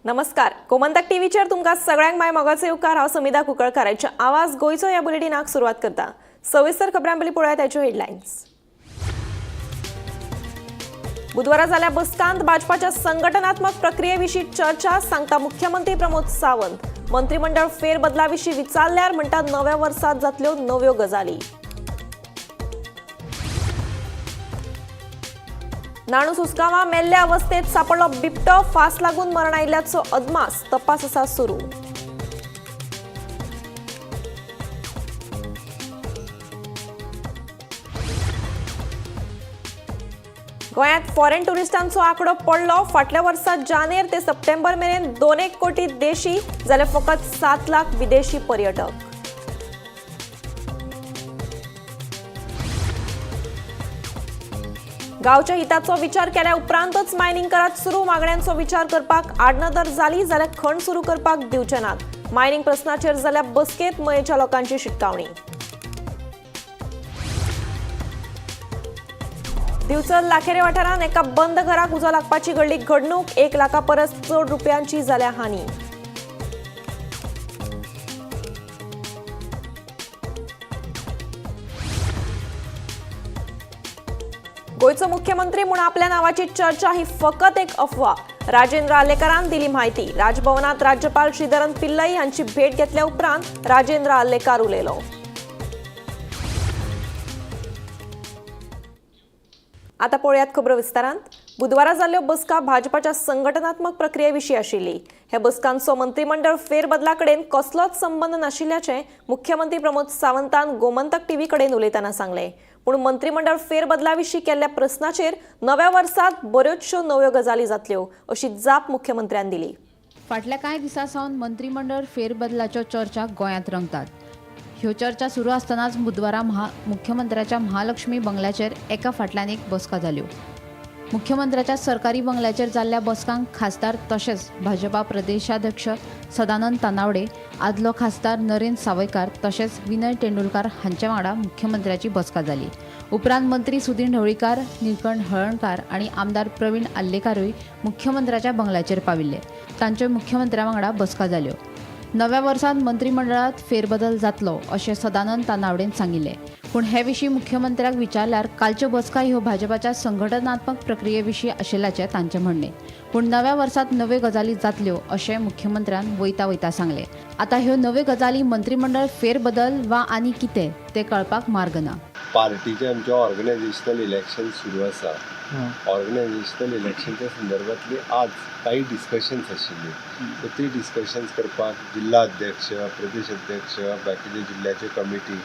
नमस्कार, गोमंतक टीव्हीचेर तुमकां सगळ्यांक माय मोगाचो येवकार. हांव समिधा कुंकळकाराच्या आवाज गोंयचो ह्या बुलेटिनाक सुरवात करता. सविस्तर खबरां पयलीं पळोवया ताच्यो हेडलायन्स. बुधवारा जाल्ल्या बसकांत भाजपाच्या संघटनात्मक प्रक्रियेविशीं चर्चा, सांगता मुख्यमंत्री प्रमोद सावंत. मंत्रिमंडळ फेरबदला विशीं विचारल्यार म्हणटा नव्या वर्सात जातल्यो नव्यो गजाली. नाणू सुस्कावा मेल्ल्या अवस्थेत सापडलो बिबटो, फास लागून मरण आयिल्ल्याचो अदमास, तपास आसा सुरू. गोंयांत फॉरेन टुरिस्टांचो आंकडो पडलो. फाटल्या वर्सा जानेर ते सप्टेंबर मेरेन 2.5 कोटी देशी जाल्यार फकत 7 लाख विदेशी पर्यटक. गांवच्या हिताचो विचार केल्या उपरांतच मायनिंग करात सुरू. मागण्यांचो विचार करपाक आडनदर जाली जाल्यार खण सुरू करपाक दिवचे नात. मायनिंग प्रस्नाचेर जाल्या बसकेंत मयेच्या लोकांची शिटकावणी. दिवचल लाखेरे वाठारांत एका बंद घराक उजो लागपाची घडली घडणूक. 1 लाखा परस चड रुपयांची जाल्या हानी. गोंयचो मुख्यमंत्री म्हूण आपल्या नावाची चर्चा ही फकत एक अफवा, राजेंद्र आर्लेकारान दिली म्हायती. राजभवनात राज्यपाल श्रीधरन पिल्लई हांची भेट घेतल्या उपरांत राजेंद्र आर्लेकार उलयलो. आता पळोवयात खबरो विस्तारान. बुधवारा जाल्ल्यो बसका भाजपाच्या संघटनात्मक प्रक्रियेविशीं आशिल्ली. ह्या बसकांचो मंत्रिमंडळ फेरबदला कडेन कसलोच संबंद नाशिल्ल्याचें मुख्यमंत्री प्रमोद सावंतान गोमंतक टीव्ही कडेन उलयतना सांगलें. पूण मंत्रिमंडळ फेरबदला विशीं केल्ल्या प्रस्नाचेर नव्या वर्सात बऱ्योचश्यो नव्यो गजाली जातल्यो अशी जाप मुख्यमंत्र्यान दिली. फाटल्या कांय दिसां सावन मंत्रिमंडळ फेरबदलाच्यो चर्चा गोंयांत रंगतात. ह्यो चर्चा सुरू आसतनाच बुधवारा मुख्यमंत्र्याच्या महालक्ष्मी बंगल्याचेर एका फाटल्यान एक बसका जाल्यो. मुख्यमंत्र्याच्या सरकारी बंगल्याचेर जाल्ल्या बसकांक खासदार तशेंच भाजपा प्रदेशाध्यक्ष सदानंद तानावडे, आदलो खासदार नरेंद्र सावयकार तशेंच विनय तेंडुलकार हांच्या वांगडा मुख्यमंत्र्याची बसका जाली. उपरांत मंत्री सुदीन ढवळीकार, निळकंठ हळर्णकार आनी आमदार प्रवीण आर्लेकारूय मुख्यमंत्र्याच्या बंगल्याचेर पाविल्ले. तांच्यो मुख्यमंत्र्या वांगडा बसका जाल्यो. नव्या वर्सांत मंत्रिमंडळात फेरबदल जातलो अशें सदानंद तानावडेन सांगिल्लें. पूण हे विशीं मुख्यमंत्र्याक विचारल्यार कालच्यो बसका ह्यो भाजपाच्या संघटनात्मक प्रक्रिये विशीं आशिल्ल्याचें तांचें म्हणणें. पूण नव्या वर्सांत नव्यो गजाली जातल्यो अशें मुख्यमंत्र्यान वयता वयता सांगलें. आतां ह्यो नव्यो गजाली मंत्रिमंडळ फेरबदल वा आनी कितें तें कळपाक मार्ग ना. पार्टीचें आमचें ऑर्गनायझेशनल इलेक्शन सुरू आसा. ऑर्गनायझेशनल इलेक्शनच्या संदर्भातली आज काही डिस्कशन्स आशिल्ली. सो ती डिस्कशन्स करपाक जिल्हा अध्यक्ष, प्रदेश अध्यक्ष, बाकीचे जिल्ल्याचे कमिटी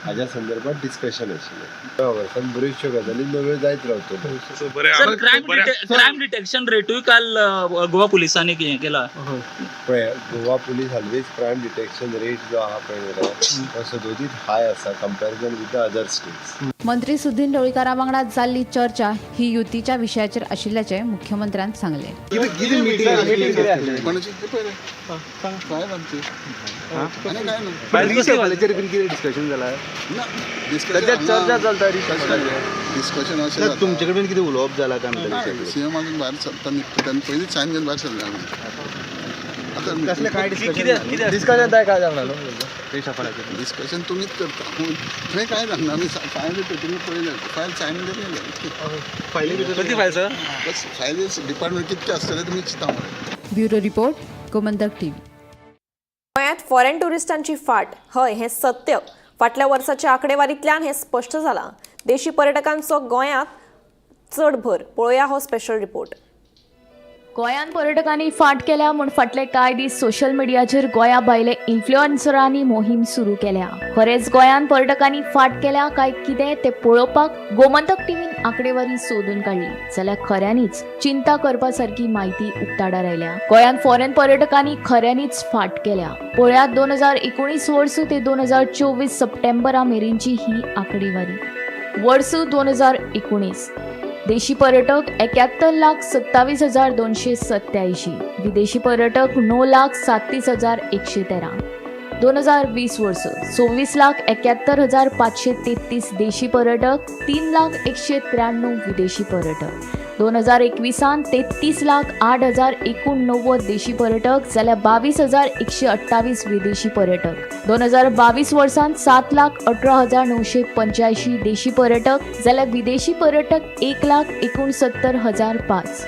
हाज्या संदर्भात डिस्कशन आशिल्लें. नव्या वर्सान बऱ्योचश्यो गजाली नव्यो जायत रावतल्यो. सर, क्रायम डिटेक्शन रेटूय काल गोवा पुलिसांनी हें केला. पळय, Goa police always crime detection rate जो आहा पळय जाल्यार तो सदोदीत हाय आसा comparison with the other states. मंत्री सुदीन ढवळीकारा वांगडा जाल्ली चर्चा ही युतीच्या विशयाचेर आशिल्ल्याचें मुख्यमंत्र्यान सांगलें. तुमचे कडेन कितें उलोवप जाला काय म्हणटा? सीएम अजून भायर सरता निघतो, त्यांनी पयलींच सायन घेवन भायर सरले आमी. कसलें आता काय डिस्कशन डिस्कशन काय जावना न्हू डिस्कशन तुमीच करता, थंय काय सांगना. आमी फायल दिता, तुमी पळयलें फायल सायन घेवन येयले. फायली भितर किती फायल सर? बस फायली डिपार्टमेंट कितके आसतले तुमी चिंता मरे. Bureau report, Gomantak TV. गोंयांत फॉरेन टुरिस्टांची फाट, हय हें सत्य. फाटल्या वर्साच्या आंकडेवारींतल्यान हें स्पश्ट जालां. देशी पर्यटकांचो गोंयांत चड भर. पळोवया हो स्पेशल रिपोर्ट. गोंयांत पर्यटकांनी फाट केल्या म्हूण फाटले कांय दीस सोशल मिडियाचेर गोंया भायले इन्फ्लुएन्सरांनी मोहीम सुरू केल्या. खरेंच गोंयांत पर्यटकांनी फाट केल्या काय कितें तें पळोवपाक गोमंतक टीव्हीन आंकडेवारी सोदून काडली जाल्यार खऱ्यांनीच चिंता करपा सारकी म्हायती उक्ताडार आयल्या. गोंयांत फॉरेन पर्यटकांनी खऱ्यांनीच फाट केल्या. पळयात 2019 वर्स ते 2024 सप्टेंबरा मेरेनची ही आंकडेवारी. वर्स 2019 देशी पर्यटक 71,27,287, विदेशी पर्यटक 9,37,113. 2020 वर्स 26,71,533 देशी पर्यटक, 3,00,193 विदेशी पर्यटक. 2021 33,08,089 देशी पर्यटक जाल्यार 22,128 विदेशी पर्यटक. 2022 वर्सांत 7,18,985 देशी पर्यटक जाल्यार विदेशी पर्यटक 1,69,005.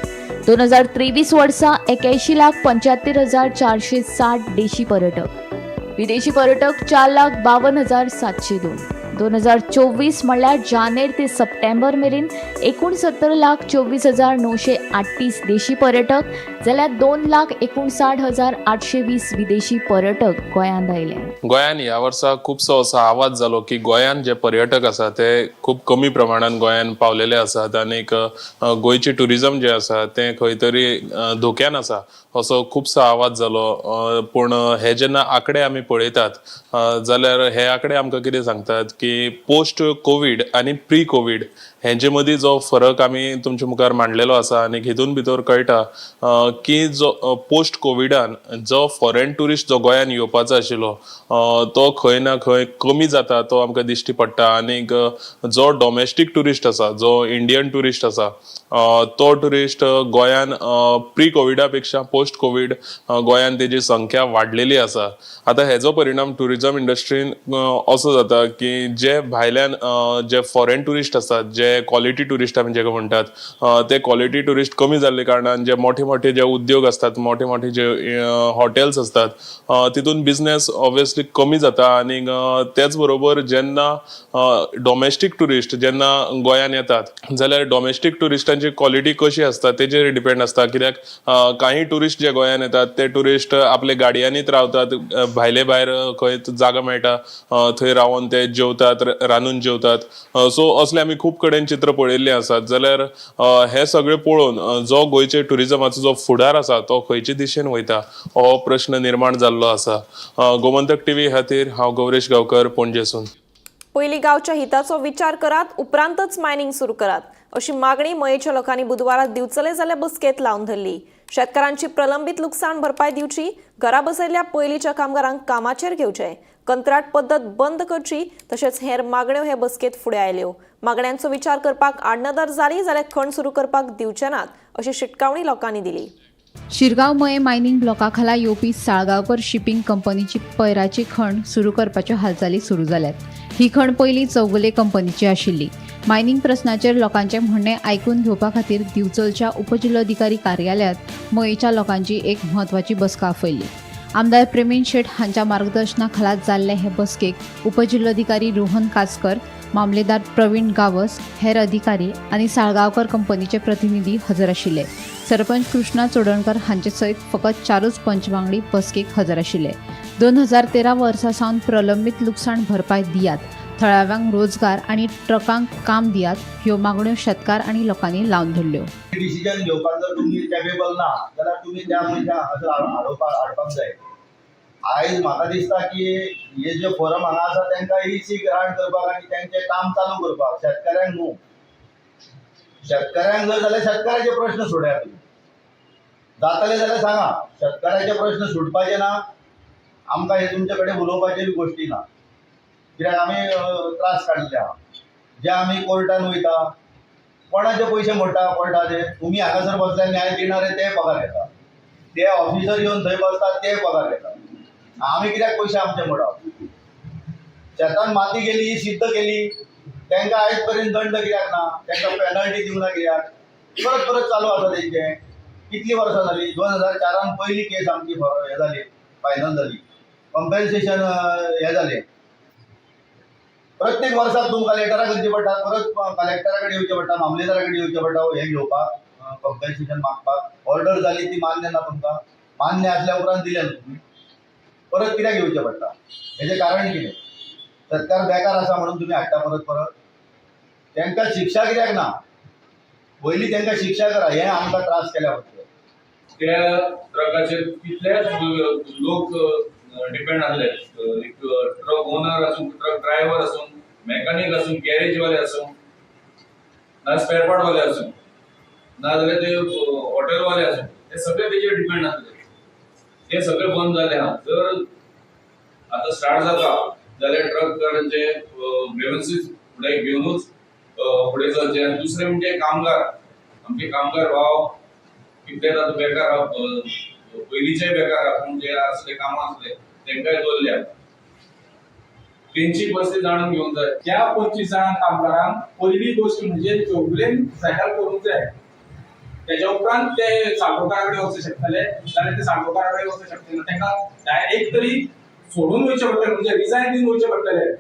2023 वर्सा 81,75,460 देशी पर्यटक, विदेशी पर्यटक 4,52,702. 2024 म्हणल्यार जानेर ते सप्टेंबर मेरेन 69,24,938 देशी पर्यटक जाल्यार 2,59,820 विदेशी पर्यटक गोंयांत आयले. गोंयान ह्या वर्सा खुबसो असो आवाज जालो की गोंयान जे पर्यटक आसा ते खूब कमी प्रमाणान गोंयान पावलेले आसात आनीक गोंयचे ट्युरिजम जे आसा तें खंय तरी धोक्यान आसा असो खुबसो आवाज जालो. पूण हे जेन्ना आंकडे आमी पळयतात जाल्यार हे आंकडे आमकां कितें सांगतात की पोस्ट कोवीड आनी प्री कोवीड हेजे मदीं जो फरक आमी तुमचे मुखार मांडलेलो आसा आनी हितून भितर कळटा की जो पोस्ट कोविडान जो फॉरेन ट्युरिस्ट जो गोंयान येवपाचो आशिल्लो तो खंय ना खंय कमी जाता तो आमकां दिश्टी पडटा. आनीक जो डोमेस्टीक ट्युरिस्ट आसा, जो इंडियन ट्युरिस्ट आसा तो ट्युरिस्ट गोंयान प्री कोविडा पेक्षा पोस्ट कोवीड गोंयान तेजी संख्या वाडलेली आसा. आतां हेजो परिणाम ट्युरिजम इंडस्ट्रीन असो जाता की जे भायल्यान जे फॉरेन ट्युरिस्ट आसात, जे क्वॉलिटी ट्युरिस्ट आमी जेका म्हणटात ते क्वॉलिटी ट्युरिस्ट कमी जाल्ले कारणान जे मोठे मोठे जे उद्योग आसतात, मोठे मोठे जे हॉटेल्स आसतात तितून बिझनेस ऑब्वियसली कमी जाता. आनीक तेच बरोबर जेन्ना डोमेस्टीक ट्युरिस्ट जेन्ना गोंयान येतात जाल्यार डोमेस्टीक ट्युरिस्टांची क्वॉलिटी कशी आसता तेजेर डिपेंड आसता. कित्याक काही ट्युरिस्ट जे गोंयान येतात ते ट्युरिस्ट आपले गाडयांनीच रावतात, भायले भायर खंय जागा मेळटा थंय रावन ते जेवतात, रांदून जेवतात. सो असले आमी खूब कडेन चित्र पळयल्ले आसात. जाल्यार हे सगळे पळोवन जो गोंयचे ट्युरिजमाचो जो फुडार आसा तो खंयचे दिशेन वयता हो प्रश्न निर्माण जाल्लो आसा. गोमंतक टीव्ही खातीर हांव गौरेश गांवकर, पणजेसून. पयलीं गांवच्या हिताचो विचार करात, उपरांतच मायनिंग सुरू करात अशी मागणी मयेच्या लोकांनी बुधवारा दिवचले जाल्ल्या बसकेत लावन धरली. शेतकारांची प्रलंबीत लुकसाण भरपाय दिवची, घरा बसयल्ल्या पयलींच्या कामगारांक कामाचेर घेवचे, कंत्राट पद्दत बंद करची तशेंच हेर मागण्यो हे बसकेत फुडें आयल्यो. मागण्यांचो विचार करपाक आडनदर जाली जाल्यार खण सुरू करपाक दिवचे नात अशी शिटकावणी लोकांनी दिली. शिरगांव मये मायनिंग ब्लॉका खाला येवपी साळगांवकर शिपिंग कंपनीची पैराची खण सुरू करपाच्यो हालचाली सुरू जाल्यात. ही खण पयलीं चौगुले कंपनीची आशिल्ली. मायनिंग प्रस्नाचेर लोकांचें म्हणणें आयकून घेवपा खातीर दिवचलच्या उपजिल्लोधिकारी कार्यालयांत मयेच्या लोकांची एक म्हत्वाची बसका आपयल्ली. आमदार प्रेमेन शेट हांच्या मार्गदर्शना खाला जाल्ले हे बसकेक उपजिल्लोधिकारी रोहन कासकर, मामलेदार प्रवीण गावस, हेर अधिकारी आनी साळगांवकर कंपनीचे प्रतिनिधी हजर आशिल्ले. सरपंच कृष्णा चोडणकर हांचे सयत फकत 4 पंच वांगडी बसकेक हजर आशिल्ले. 2013 वर्सा सावन प्रलंबीत लुकसाण भरपाय दियात, थळाव्यांक रोजगार आनी ट्रकांक काम दियात ह्यो मागण्यो शेतकार आनी लोकांनी लावन धरल्यो. डिसिजन घेवपाक जर तुमी कॅपेबल ना जाल्यार तुमी त्या मनशाक हांगासर हाडपाक जाय. आयज म्हाका दिसता की हे जे फोरम हांगा आसा तांकां इसी ग्रांट करपाक आनी तांचें काम चालू करपाक, शेतकाऱ्यांक न्हू. शेतकाऱ्यांक जर जाल्यार शेतकाऱ्याचे प्रश्न सोडयात तुमी, जातले जाल्यार सांगा. शेतकाऱ्याचे प्रश्न सुटपाचे ना, आमकां हे तुमचे कडेन उलोवपाची बी गोश्टी ना, कित्याक आमी त्रास काडले आहा. जे आमी कोर्टान वयता कोणाचे पयशे मोडटा कोर्टा ते, तुमी हांगासर बसल्यार न्याय दिणारे ते पगार घेता, ते ऑफिसर येवन थंय बसतात ते पगार घेता. आमी कित्याक पयशे आमचे मोडप? शेतान माती गेली ही सिद्ध केली, तांकां आयज पर्यंत दंड कित्याक ना, तांकां पेनल्टी दिवंक ना कित्याक? परत परत चालू आसा तेंचें. कितलीं वर्सां जालीं? 2004 पयली केस आमची हें जाली, फायनल जाली, कंपेन्सेशन हें जालें. प्रत्येक वर्साक तुमकां लेटरां करचीं पडटा, परत कलेक्टरा कडेन येवचें पडटा, मामलेदारा कडेन येवचें पडटा हें घेवपाक, कंपेन्सेशन मागपाक. ऑर्डर जाली ती मान्य ना तुमकां, मान्य आसल्या उपरांत दिलें न्हू तुमी, परत कित्याक येवचें पडटा? हेजें कारण कितें? सरकार बेकार आसा म्हणून तुमी हाडटा परत परत? तांकां शिक्षा कित्याक ना? पयलीं तांकां शिक्षा करा, हें आमकां त्रास केल्या फक्त. त्या ट्रकाचेर कितलेच लोक डिपेंड आसले, एक ट्रक ओनर आसूं, ट्रक ड्रायव्हर आसूं, मेकॅनीक आसूं, गॅरेजवाले आसूं, ना स्पेअर पार्टवाले आसूं, ना जाल्यार ते हॉटेलवाले आसूं, ते सगळे तेजेर डिपेंड आसले. ते सगळे बंद जाले आहा. जर आतां स्टार्ट जाता जाल्यार ट्रककारांचे ग्रेवन्सीस फुडें घेवनूच फुडें चलचे. आनी दुसरें म्हणजे कामगार आमचे कामगार भाव कितले तातूंत बेकार आहा, पयलींचे बेकार आहा, पूण जे आसले कामां आसले तेंकांय दवरल्या, तेंची परिस्थिती जाणून घेवंक जाय. त्या 25 जाणां कामगारांक पयली गोश्ट म्हणजे चौगुलेन सेटल करूंक जाय. तेज्या उपरांत ते साळगांवकारा कडेन वचूंक शकतले, जाल्यार ते साळगांवकारा कडेन वचूंक शकले ना. तांकां डायरेक्ट तरी सोडून वयचें पडटलें, म्हणजे रिजायन दिवन वयचें पडटलें.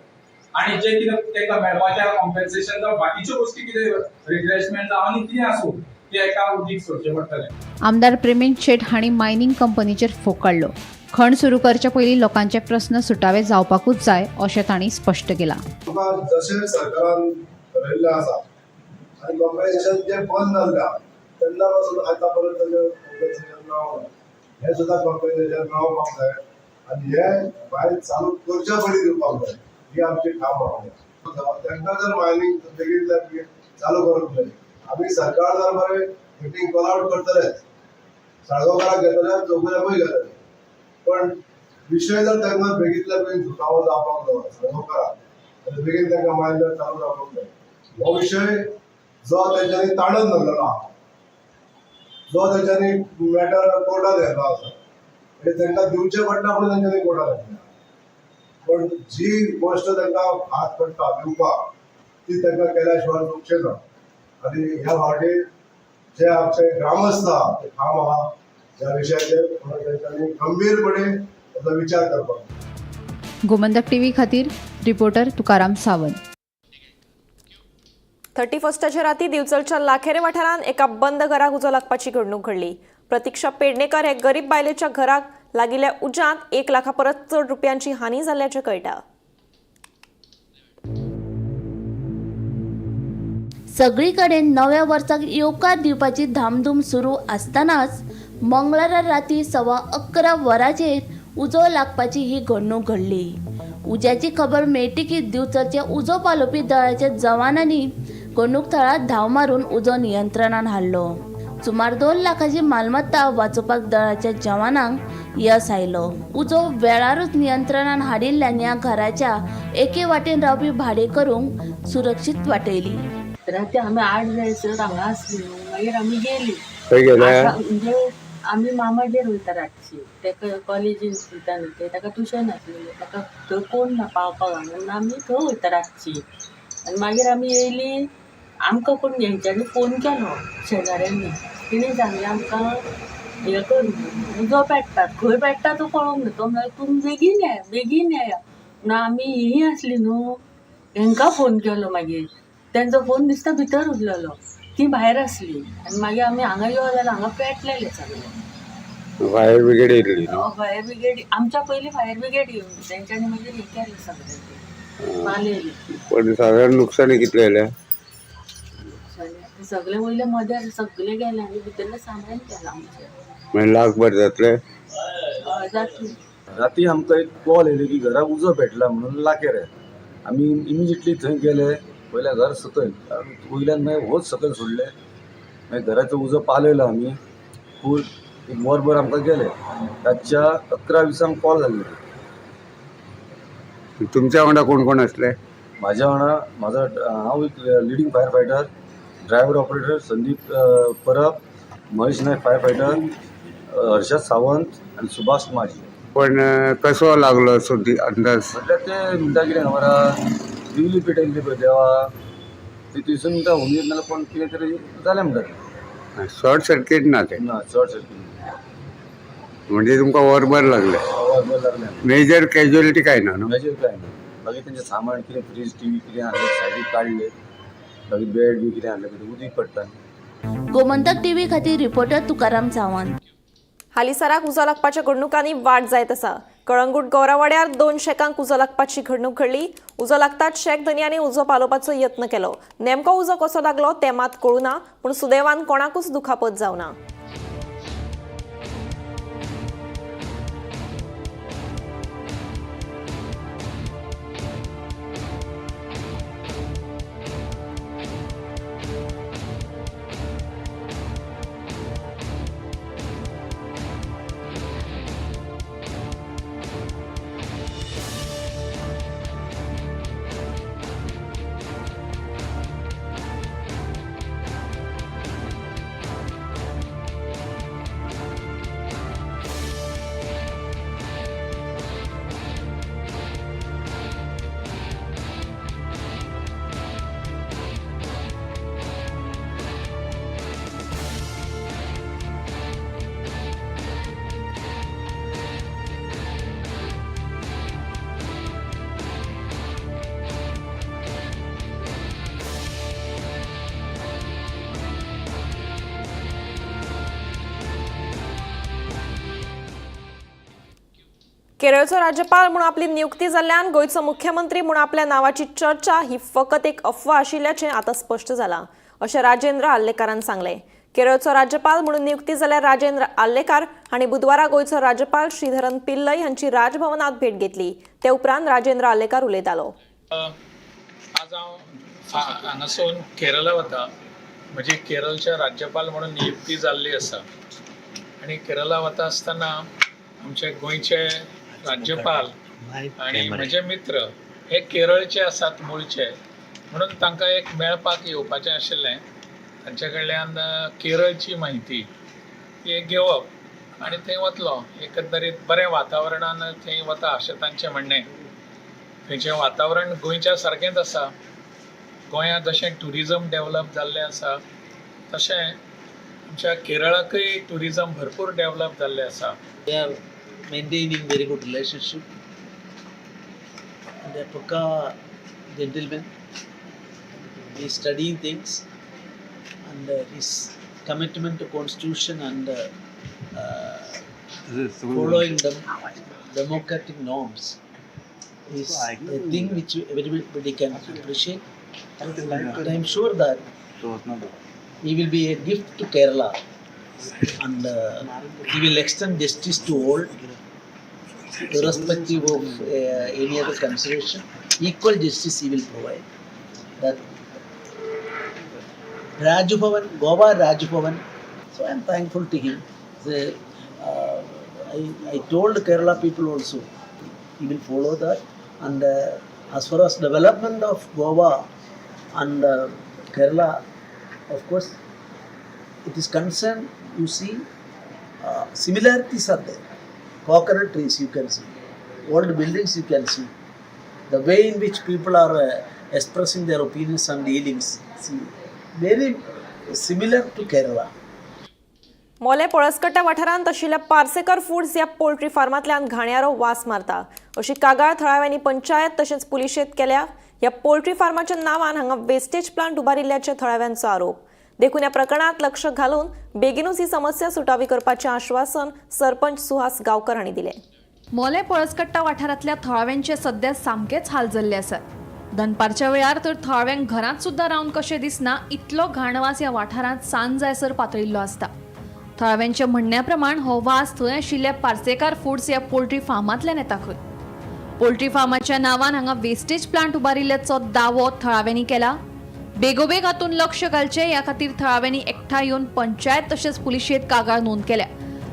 आनी जें कितें तांकां मेळपाचें कॉम्पेन्सेशन जावं बाकीच्यो गोश्टी कितें रिफ्रेशमेंट जावं आनी कितें आसूं तें एका उदीक सोडचें पडटलें. आमदार प्रेमेंद शेट हांणी मायनिंग कंपनीचेर फोग काडलो. खण सुरू करचे पयलीं लोकांचे प्रस्न सुटावे जावपाकूच जाय अशें तांणी स्पश्ट केलां. आमकां जशें सरकारान ठरयल्लें आसा आनी कॉम्पेन्सेशन जें बंद जाल्लें तेन्ना पासून आतां पर्यंत तेजें कॉम्पेन्सेशन मेळोंक ना, हें सुद्दां कॉम्पेन्सेशन मेळोवपाक जाय आनी हें भायर चालू करच्या पयलीं दिवपाक जाय, ही आमची ठाम मागणी. तांकां जर मायनींग बेगीन बेगीन चालू करूंक जाय, आमी सरकार दरबारी मिटींग कॉल आवट करतलेच, साळगांवकाराक घेतले, चौगुल्याकूय घेतले, पण विशय जर तांकां बेगींतल्या बेगीन सुटावो जावपाक जाय साळगांवकाराक, जाल्यार बेगीन तांकां मायन जर चालू जावपाक जाय. हो विशय जो तेंच्यांनी ताणून धरलेलो आहा, जो तेंच्यांनी मॅटर कोर्टात व्हेल्लो आसा, म्हणजे तांकां दिवचें पडटा म्हणून तेंच्यांनी कोर्टात व्हेल्लें, पण जी गोश्ट तांकां हात पडटा दिवपाक ती तांकां केल्या शिवाय चुकचें ना. आनी ह्या फावटी जे आमचे ग्रामस्थ आहा ते ठाम आहा ह्या विशयाचेर, म्हणून तेंच्यांनी गंभीरपणे ताचो विचार करपाक. गोमंतक टीव्ही खातीर रिपोर्टर तुकाराम सावंत. 31 राती दिवचलच्या लाखेरे वाठारांत एका बंद घराक उजो लागपाची घडणूक घडली. प्रतीक्षा पेडणेकर हे गरीब बायलेच्या घराक लागिल्ल्या उज्यांत 1 लाखा परस चड रुपयांची हानी जाल्ल्याचें कळटा. सगळी कडेन नव्या वर्साक येवकार दिवपाची धामधूम सुरू आसतनाच मंगळारा राती 11:15 वरांचेर उजो लागपाची ही घडणूक घडली. उज्याची खबर मेळटकीच दिवचलच्या उजो पालोवपी दळाच्या जवानांनी घडणूक थळार धांव मारून उजो नियंत्रणान हाडलो. सुमार 2 लाखाची मालमत्ता वाचोवपाक दळाच्या जवानांक यस आयलो. उजो वेळारूच नियंत्रणान हाडिल्ल्यान ह्या घराच्या एके वाटेन रावपी भाडेकरूंक सुरक्षीत वाटयली. राती आमी 8 जायसर हांगा आसली न्हू, मागीर आमी गेली. खंय गेले? म्हणजे आमी मामागेर वयता रातची, तेका कॉलेजीन वयता न्हू ते, ताका ट्युशन आसलेलें, ताका थंय कोण ना पावपाक म्हणून आमी थंय वयता रातची. आनी मागीर आमी येयली, आमकां कोण हेंच्यांनी फोन केलो शेजाऱ्यांनी, तेणी सांगलें आमकां हें कर म्हणून, उजो पेट्टा, खंय पेट्टा तो कळोंक ना. तो म्हणल्यार तुमी बेगीन येया बेगीन येया म्हणून आमी ही आसली न्हू, हेंकां फोन केलो. मागीर तेंचो फोन दिसता भितर उरलेलो, ती भायर आसली. आनी मागीर आमी हांगा यो जाल्यार हांगा पेटलेले सगळे. फायर ब्रिगेड येयल्ली न्हू? फायर ब्रिगेड आमच्या पयलीं फायर ब्रिगेड येवन तेंच्यांनी मागीर हें केलें सगळें, पालयलें. पण सादारण नुकसानी कितलें जालें? सगळें वयले मदेर सगळें गेलें आनी भितरलें सामान गेलां आमचें. मागीर लाखभर जातलें? जातलें. राती आमकां एक कॉल येयली की घराक उजो पेटला म्हणून लाखेर. आमी इमिजिएटली थंय गेले, पयल्या घर सकयल, वयल्यान मागीर होच सकयल सोडले, मागीर घराचो उजो पालयलो आमी फूल एक वरभर आमकां गेले. रातच्या 11:20 कॉल जाल्ले. तुमच्या वांगडा कोण कोण आसले? म्हाज्या वांगडा म्हाजो हांव एक leading fire fighter, driver operator Sandeep Parab, Mahesh Naik fire fighter, Harshad Sawant आनी सुभाष माजी. पण कसो लागलो असो अंदाज? म्हटल्यार ते म्हणटा कितें खबर आहा, दिवली पेटयल्ली पळय देवा, ती थंयसून म्हणटा हुंदीर नाल्यार कोण कितें तरी जालें म्हणटा तें. शॉर्ट सर्कीट ना तें? ना, शॉर्ट सर्कीट. म्हणजे तुमकां वरभर लागलें? वरभर लागलें. मेजर कॅज्युअलिटी काय ना न्हू? मेजर काय ना. बाकी तेंचें सामान कितें फ्रीज टीव्ही कितें आहलें सायडीक काडलें, बाकी बेड बी कितें आहलें पळय उदीक पडटा. गोमंतक टीव्ही खातीर रिपोर्टर तुकाराम सावंत. हालींसराक उजो लागपाच्या घडणुकांनी वाड जायत आसा. कळंगूट गौरावाड्यार 2 शेकांक उजो लागपाची घडणूक घडली. उजो लागताच शेक धनयांनी उजो पालोवपाचो यत्न केलो. नेमको उजो कसो लागलो तें मात कळूं ना, पूण सुदैवान कोणाकूच दुखापत जावना. केरळचो राज्यपाल म्हूण आपली नियुक्ती जाल्ल्यान गोंयचो मुख्यमंत्री म्हूण आपल्या नावाची चर्चा ही फकत एक अफवा आशिल्ल्याचें आतां स्पश्ट जालां अशें राजेंद्र आर्लेकारान सांगलें. केरळचो राज्यपाल म्हणून नियुक्ती जाल्यार राजेंद्र आर्लेकार हांणी बुधवारा गोंयचो राज्यपाल श्रीधरन पिल्लई हांची राजभवनात भेट घेतली. ते उपरांत राजेंद्र आर्लेकार उलयतालो. आज हांव हांगासून केरला वता. म्हजी केरळच्या राज्यपाल म्हणून नियुक्ती जाल्ली आसा आनी केरला वता आसतना आमचे गोंयचे राज्यपाल आनी म्हजे मित्र हे केरळचे आसात मुळचे, म्हणून तांकां एक मेळपाक येवपाचें आशिल्लें. तांचे कडल्यान केरळची म्हायती ती एक घेवप आनी थंय वतलो. एकंदरीत बरें वातावरणान थंय वता अशें तांचें म्हणणें. थंयचें वातावरण गोंयच्या सारकेंच आसा. गोंयांत जशें ट्युरिजम डेवलप जाल्लें आसा तशें आमच्या केरळाकय ट्युरिजम भरपूर डेवलप जाल्लें आसा. They are maintaining very good relationship. And a Pukka gentleman, he is studying things and his commitment to constitution and following the democratic norms is a thing which everybody can appreciate. And I am sure that he will be a gift to Kerala and he will extend justice to all, irrespective of any other consideration. Equal justice he will provide. That Raj Bhavan, Goa Raj Bhavan, so I am thankful to him. I told Kerala people also, he will follow that. And as far as development of Goa and Kerala, of course, it is concerned, you see, similarities are there. Coconut trees you can see, old buildings you can see, the way in which people are expressing their opinions and dealings, see, very similar to Kerala. Mollem Palaskatta वाठारांत आशिल्ल्या Parsekar foods ह्या poultry फार्मांतल्यान घाणयारो वास मारता अशी कागाळ थळाव्यांनी पंचायत तशेंच पुलिशेंत केल्या. ह्या पोल्ट्री फार्माच्या नांवान हांगा वेस्टेज प्लांट उबारिल्ल्याचे थळाव्यांचो आरोप. देखून ह्या प्रकरणात लक्ष घालून बेगिनूच ही समस्या सुटावी करपाचें आश्वासन सरपंच सुहास गांवकर हांणी दिलें. मोलें पळसकट्टा वाठारांतल्या थळाव्यांचे सध्या सामकेच हाल जाल्ले आसात. दनपारच्या वेळार तर थळाव्यांक घरांत सुद्दां रावन कशें दिसना इतलो घाणवास ह्या वाठारांत सांज जायसर पातळिल्लो आसता. थळाव्यांच्या म्हणण्या प्रमाण हो वास थंय आशिल्ल्या पार्सेकार फूड्स ह्या पोल्ट्री फार्मांतल्यान येता खंय. पोल्ट्री फार्माच्या नांवान हांगा वेस्टेज प्लांट उबारिल्ल्याचो दावो थळाव्यांनी केला. बेगोबेग हातूंत लक्ष घालचें ह्या खातीर थळाव्यांनी एकठांय येवन पंचायत तशेंच पुलिशेंत कागाळ नोंद केल्या.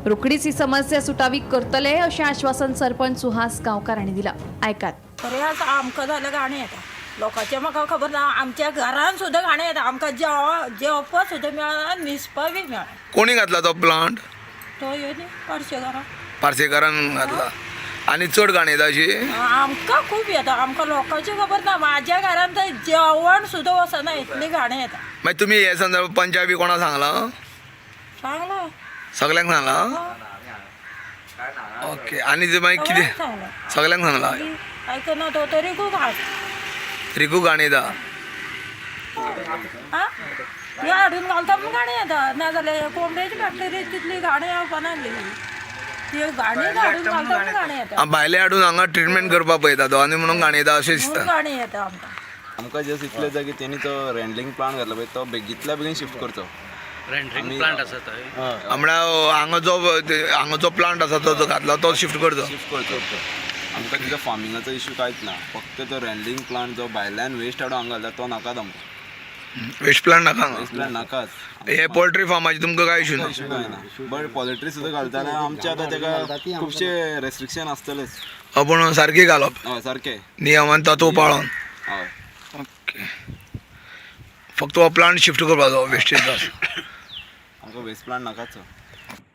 रोखडीच ही समस्या सुटावी करतले अशें आश्वासन सरपंच सुहास गांवकार हांणी दिलां. आयकात. बरें आसा, आमकां जाल्यार घाण येता, लोकांचें म्हाका खबर ना. आमच्या घरान सुद्दां घाण येता. आमकां जेवपाक सुद्दां मेळना, न्हिसपाक बी मेळना. कोणी घातला तो प्लांट? तो येयली पार्सेकारां. पार्सेकारान घातला आनी चड घाण येता अशी? आमकां खूब येता, आमकां लोकांची खबर ना. माझ्या घरान तर जेवण सुद्दां वचना, इतली घाण येता. मागीर तुमी हे संदर्भ पंचायत बी कोणा सांगलां? सांगलां. सगल्यांक सांगलां? ओके, आनी ते मागीर कितें? सांगलां. सगल्यांक सांगलां. आयकना तो, तरी खूब हाड. रिकू घाण येता. आं, हे हाडून घालता म्हूण घाण येता, नाजाल्यार कोंबड्याची फॅक्टरी तितली घाण येवपाना आसली. ती घाणी हाडून घालता म्हूण घाण येता. भायले हाडून हांगा ट्रिटमेंट करपाक पळयता तो आनी म्हणून घाण येता अशें म्हणून दिसता. घाण येता आमकां. आमकां जस्ट इतलें जाय की तेणी तो रेंडलिंग प्लांट घातला पळय तो बेगींतल्या बेगीन शिफ्ट करचो. रेंडरिंग प्लांट आसा थंय. म्हळ्यार हांगा जो प्लांट आसा तो जो घातला तो शिफ्ट करचो. शिफ्ट करचो. आमकां तिजो फार्मिंगाचो इशू कांयच ना, फक्त तो रेंडलिंग प्लांट जो भायल्यान वेस्ट हाडून हांगा घालता तो नाकात आमकां. वेस्ट प्लांट नाका. वेस्ट प्लांट नाकाच. हे पोल्ट्री फार्माचे तुमकां काय इशू ना? इशू कांय ना, बट पोल्ट्री सुद्दां घालता जाल्यार आमचे आतां तेका खुबशे रेस्ट्रिक्शन आसतलेच. पूण सारकी घालप. हय, सारकें. नियमान तातूंत पाळोन. हय. ओके, फक्त हो प्लांट शिफ्ट करपाचो वेस्टेज. आमकां वेस्ट प्लांट नाकाच.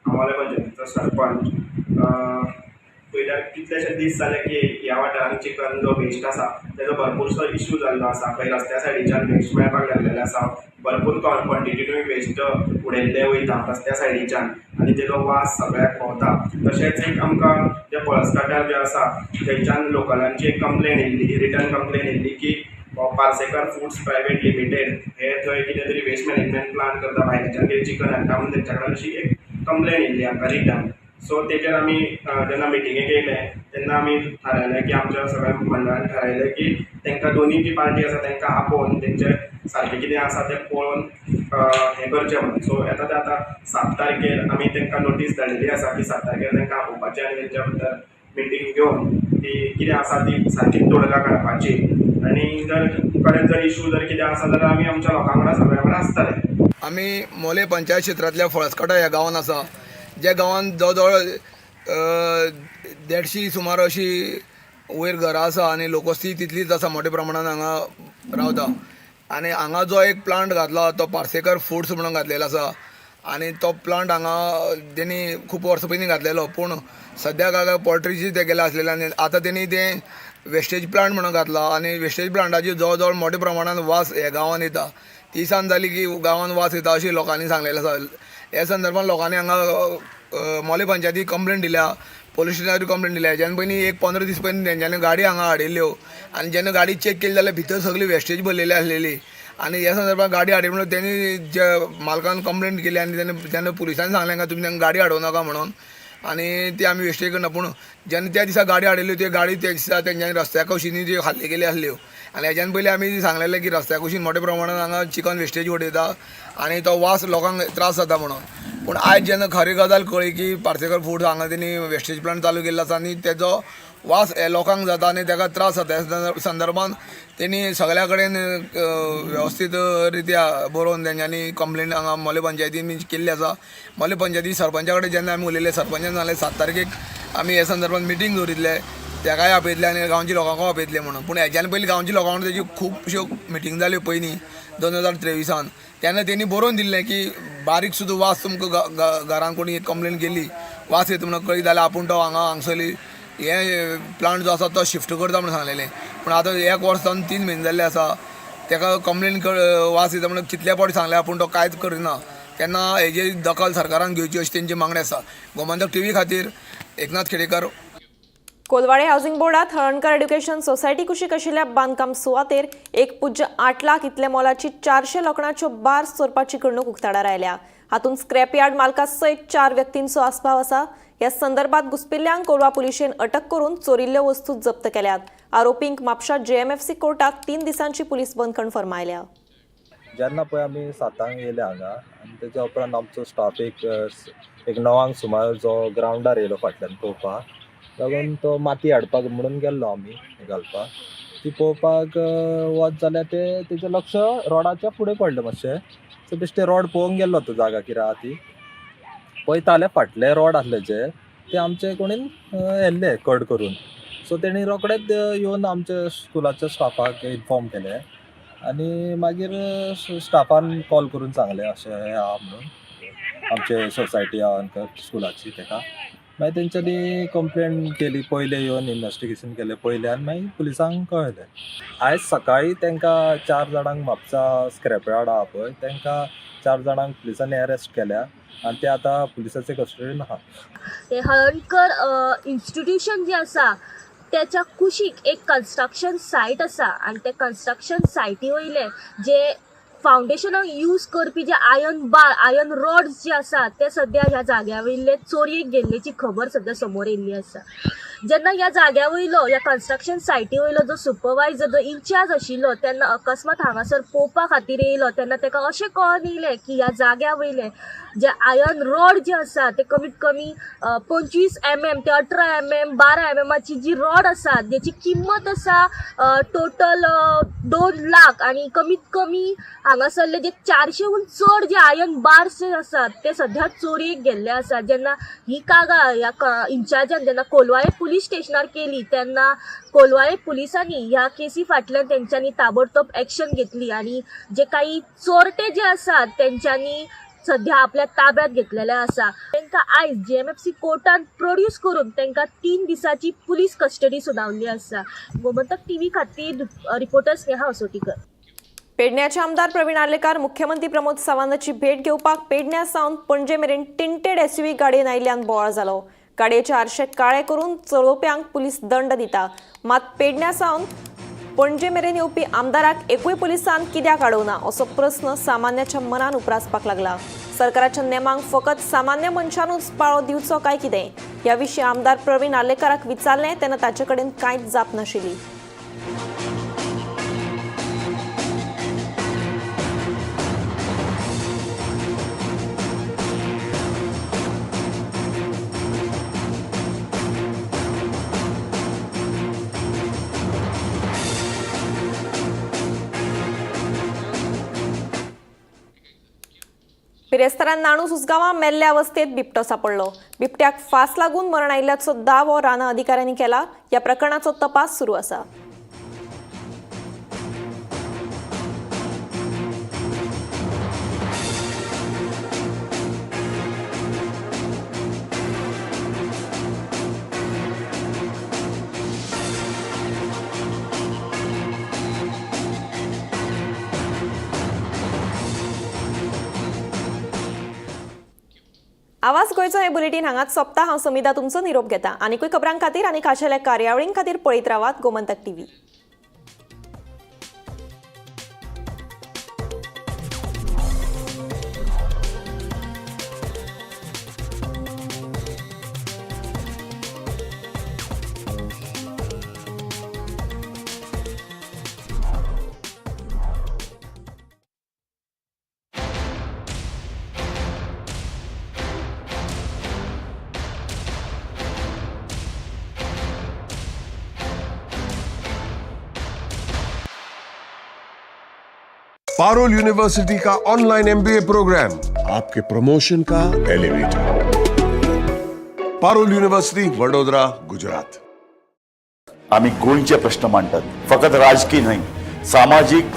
आमोले पंचायतीचो सरपंच. पयल्यार कितलेशे दीस जाले की ह्या वाठारांत चिकन जो वेस्ट आसा तेजो भरपूरसो इशू जाल्लो आसा. खंय रस्त्या सायडीच्यान वेस्ट मेळपाक लागलेले आसा, भरपूर क्वॉन्टिटीनूय वेस्ट उडयल्ले वयता रस्त्या सायडीच्यान आनी तेजो वास सगळ्याक भोंवता. तशेंच एक आमकां जे पळसकाटार जे आसा थंयच्यान लोकलांची एक कंप्लेन येयल्ली, रिटर्न कंप्लेन येयल्ली की पार्सेकर फूड्स प्रायवेट लिमिटेड हे थंय कितें तरी वेस्ट मॅनेजमेंट प्लांट करता, भायल्याच्यान कितें चिकन हाडटा म्हणून तेंच्या कडेन अशी एक कंप्लेन येयल्ली आमकां रिटर्न. सो तेजेर आमी जेन्ना मिटिंगेक येयले तेन्ना आमी थारायलें की आमच्या सगळ्या मंडळान थारायलें की तांकां दोनी जी पार्टी आसा तांकां आपोवन तेंचें सारकें कितें आसा तें पळोवन हें करचें म्हणून. सो येता ते आतां 7 तारखेर आमी तांकां नोटीस धाडलेली आसा की 7 तारखेर तांकां आपोवपाचें आनी तेंच्या बद्दल मिटींग घेवन ती कितें आसा ती सारकी तोडगा काडपाची आनी जर परत जर इशू जर कितें आसा जाल्यार आमी आमच्या लोकां वांगडा सगळ्या वांगडा आसतले. आमी मोले पंचायत क्षेत्रांतल्या फळसकाटा ह्या गांवांत आसा, ज्या गांवांत जवळ जवळ 150 सुमार अशी वयर घरां आसा आनी लोकवस्ती तितलीच आसा. मोठ्या प्रमाणान हांगा रावता आनी हांगा जो एक प्लांट घातला तो पार्सेकर फुड्स म्हणून घातलेलो आसा आनी तो प्लांट हांगा तेणी खूब वर्सां पयलीं घातलेलो, पूण सद्याक हांगा पोल्ट्रीची ते केले आसलेले आनी आतां तेणी तें वेस्टेज प्लांट म्हणून घातला आनी वेस्टेज प्लांटाची जवळ जवळ मोठ्या प्रमाणान वास ह्या गांवांत येता. तिनसांज जाली की गांवांत वास येता अशें लोकांनी सांगलेलें आसा. ह्या संदर्भात लोकांनी हांगा मोले पंचायतीक कंप्लेन दिल्या, पोलीस स्टेशनार कंप्लेन दिल्या. हेज्यान पयलीं एक 15 दीस पयलीं तेंच्यांनी गाडी हांगा हाडिल्ल्यो आनी जेन्ना गाडी चॅक केली जाल्यार भितर सगळी वेस्टेज भरलेली आसलेली. आनी ह्या संदर्भात गाडी हाडली म्हणून तेणी जे मालकान कंप्लेन केली आनी तेन्ना तेन्ना पुलिसांनी सांगलें तुमी तांकां गाडी हाडूं नाका म्हणून आनी ती आमी वेस्टेज करना. पूण जेन्ना त्या दिसा गाडी हाडिल्ली, त्यो गाडी त्या दिसा तेंच्यांनी रस्त्या कुशीनी त्यो खाल्ली गेली आसल्यो. आनी हेज्यान पयलीं आमी सांगलेलें की रस्त्या कुशीन मोठ्या प्रमाणान हांगा चिकन वेस्टेज उडयता आनी तो वास लोकांक त्रास जाता म्हणून. पूण आयज जेन्ना खरी गजाल कळ्ळी की पार्सेकर फूड्स हांगा तेणी वेस्टेज प्लांट चालू केल्लो आसा आनी तेजो वास हे लोकांक जाता आनी तेका त्रास जाता, ह्या संदर्भान तेणी सगळ्या कडेन वेवस्थीत रित्या बरोवन तेंच्यांनी कंप्लेन हांगा मोले पंचायतीन केल्ली आसा. मोले पंचायती सरपंचा कडेन जेन्ना आमी उलयले, सरपंचान सांगलें 7 तारखेक आमी हे संदर्भान मिटींग दवरितले, तेकाय आपयतले आनी गांवच्या लोकांकूय आपयतले म्हणून. पूण हेज्यान पयलीं गांवच्या लोकां वांगडा तेजी खुबश्यो मिटींग जाल्यो पयलीं 2023आन. तेन्ना तेणी बरोवन दिल्लें की बारीक सुद्दां वास तुमकां घरान कोणी कंप्लेन केली, वास येता म्हणून कळ्ळी जाल्यार आपूण तो हांगा हांगसरली हे प्लांट जो आसा तो शिफ्ट करता म्हणून सांगलेलें. पूण आतां एक वर्स जावन 3 म्हयने जाल्ले आसा. तेका कंप्लेन वास येता म्हणून कितले फावटी सांगलें, पूण तो कांयच करिना. तेन्ना हेजी दखल सरकारान घेवची अशी तेंची मागणी आसा. गोमंतक टीव्ही खातीर एकनाथ खेडेकर. कोलवाळे हाऊसिंग बोर्डात हळणकर एड्युकेशन सोसायटी कुशीक आशिल्ल्या बांदकाम सुवातेर 1.8 लाख इतले मोलाची 400 लोखणाच्यो बार्स चोरपाची घडणूक उक्ताडार आयल्या. हातूंत स्क्रॅप यार्ड मालका सयत चार व्यक्तींचो आस्पाव आसा. ह्या संदर्भात घुसपिल्ल्यांक कोलवा पुलिशेन अटक करून चोरिल्ल्यो वस्तू जप्त केल्यात. आरोपींक म्हापशा जेएमएफसी कोर्टात 3 दिसांची पुलीस बंदखण फर्मायल्या. जेन्ना पळय आमी 7 येयले हांगा आनी तेच्या उपरांत आमचो स्टाफ एक एक 9 सुमार जो ग्रावंडार येयलो फाटल्यान पळोवपाक लागून तो माती हाडपाक म्हणून गेल्लो आमी घालपाक. ती पळोवपाक वच जाल्यार ते तेजें लक्ष रोडाच्या फुडें पडलें मातशें. सो बेश्टें रोड पळोवंक गेल्लो तो, जागा कितें आहा ती पळयता जाल्यार फाटले रोड आसले जे ते आमचे कोणीन व्हेल्ले कट करून. सो तेणी रोखडेच येवन आमच्या स्कुलाच्या स्टाफाक इन्फॉर्म केलें आनी मागीर स्टाफान कॉल करून सांगलें अशें हें आहा म्हणून आमचे सोसायटी आहा स्कुलाची. तेका मागीर तेंच्यांनी कंप्लेन केली, पयलें येवन इन्वेस्टिगेशन केलें पयलें आनी मागीर पुलिसांक कळयलें. आयज सकाळीं तांकां चार जाणांक म्हापसा स्क्रॅप यार्ड आहा पळय, तांकां चार जाणांक पुलिसांनी अरेस्ट केल्या आनी ते आतां पुलिसाचे कस्टडीन आहा. ते हळणकर इन्स्टिट्यूशन जे आसा त्याच्या कुशीक एक कन्स्ट्रक्शन सायट आसा आनी त्या कन्स्ट्रक्शन सायटी वयले जे फावंडेशनाक यूज करपी जे आयर्न बार, आयर्न रॉड्स जे आसा ते सद्या ह्या जाग्या वयले चोरयेक गेल्ल्याची खबर सद्या समोर येयल्ली आसा. जेन्ना ह्या जाग्या वयलो, ह्या कन्स्ट्रक्शन सायटी वयलो जो सुपरवायजर, जो इन्चार्ज आशिल्लो, तेन्ना अकस्मात हांगासर पळोवपा खातीर येयलो तेन्ना ताका अशें कळोन येयलें की ह्या जाग्या वयले जे आयर्न रॉड जे आसा ते कमीत कमी 25 mm ते 18 mm, 12 एमएमाची जी रॉड आसा जेची किंमत आसा टोटल 2 लाख आनी कमीत कमी हांगासरले जे 400हून चड जे आयर्न बार्स जे आसात ते सद्या चोरयेक गेल्ले आसात. जेन्ना ही कागाळ ह्या इन्चार्जान जेन्ना कोलवाळे पुलीस स्टेशनार केली तेन्ना कोलवाळे पुलिसांनी ह्या केसी फाटल्यान तेंच्यांनी ताबडतोब एक्शन घेतली आनी जे काही चोरटे जे आसात तेंच्यांनी सध्या आपल्या ताब्यात घेतलेले आसा. तांकां आयज जीएमएफसी कोर्टान प्रोड्यूस करून तांकां 3 दिसाची पुलीस कस्टडी सुनावल्ली आसा. गोमंतक टीव्ही खातीर रिपोर्टर स्नेहा असोटीकर. पेडण्याचे आमदार प्रवीण आर्लेकार मुख्यमंत्री प्रमोद सावंताची भेट घेवपाक पेडण्या सावन पणजे मेरेन टिंटेड एसयूव्ही गाडयेन आयिल्ल्यान बोवाळ जालो. गाडयेचे आरशे काळे करून चलोवप्यांक पुलीस दंड दिता, मात पेडण्या सावन पणजे मेरेन येवपी आमदाराक एकूय पुलिसान कित्याक अडोवना असो प्रस्न सामान्याच्या मनान उप्रासपाक लागला. सरकाराच्या नेमांक फकत सामान्य मनशानूच पाळो दिवचो काय कितें ह्या विशीं आमदार प्रवीण आर्लेकाराक विचारलें तेन्ना ताचे कडेन कांयच जाप नाशिल्ली. बिरेस्तारान नाणूस उसगांवां मेल्ल्या अवस्थेत बिबटो सापडलो. बिबट्याक फास लागून मरण आयिल्ल्याचो दावो रानां अधिकाऱ्यांनी केला. ह्या प्रकरणाचो तपास सुरू आसा. आवाज गोंयचो हे बुलेटीन हांगाच सोंपता. हांव समिधा तुमचो निरोप घेता. आनीकूय खबरां खातीर आनी खाशेल्या कार्यावळीं खातीर पळयत रावात गोमंतक टीव्ही. पारोल यूनिवर्सिटी का ऑनलाइन एमबीए प्रोग्राम आपके प्रमोशन का एलिवेटर. पारोल यूनिवर्सिटी, वडोदरा, गुजरात. आमी गोंयचे प्रश्न मांडटात, फकत राजकीय न्हय, सामाजीक.